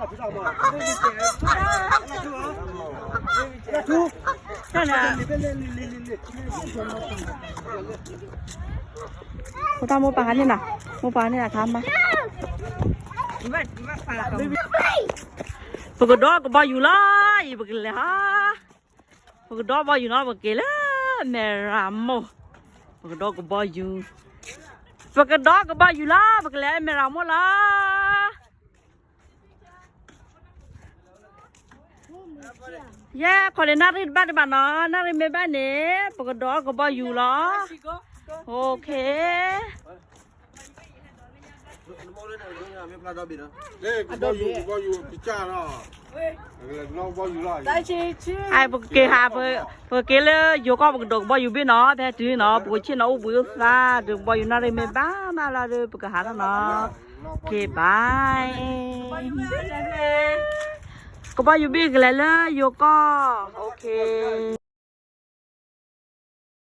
ဖိတၢ်မိၢ်ပၢ်ဟါန့ၢ်နၤ, မိၢ်ပၢ်ဟါန့ၢ်နၤခါမး, ပကဒီးကဘီယူၤလီၤ, အံၤပကလဲၤဟါ, ပကဒီးဘီယူၤနီၤ ပက့ၤလၢမဲၢ်ရမိၢ်, ပကဒီးကဘီယူၤ, ပကဒီးကဘီယူၤလီၤ ပကလဲၤမဲၢ်ရမိၢ်လီၤ. ယဲ ခီန့ၣ် နၣ်ရံၣ်တဘၣ်တဘၣ်နီၤ, နၣ်ရံၣ်မ့ၢ်ဘၣ်န့ၣ် ပကဒီးကဘီယူၤလီၤ. အိၣ်ခ့ ပက့ၤဟး ပက့ၤလၢယိၤကီၢ် ပကဒီးကဘီယူၤဘ့ၣ်နီၤ, ဖဲတုၤနီၤ ပကဆ့ၣ်နီၤအိၣ်ဘှံးအိၣ်သါဒီး ကဘီယူၤနၣ်ရံၣ်မ့ၢ်ဘၣ်နၤလီၤဒီး ပကဟးထီၣ်နီၤ. က့ၤဘၣ် ကဘီယူၤဘ့ၣ်ကလဲၤလၢယိၤကီၢ်, အိၣ်ခ့.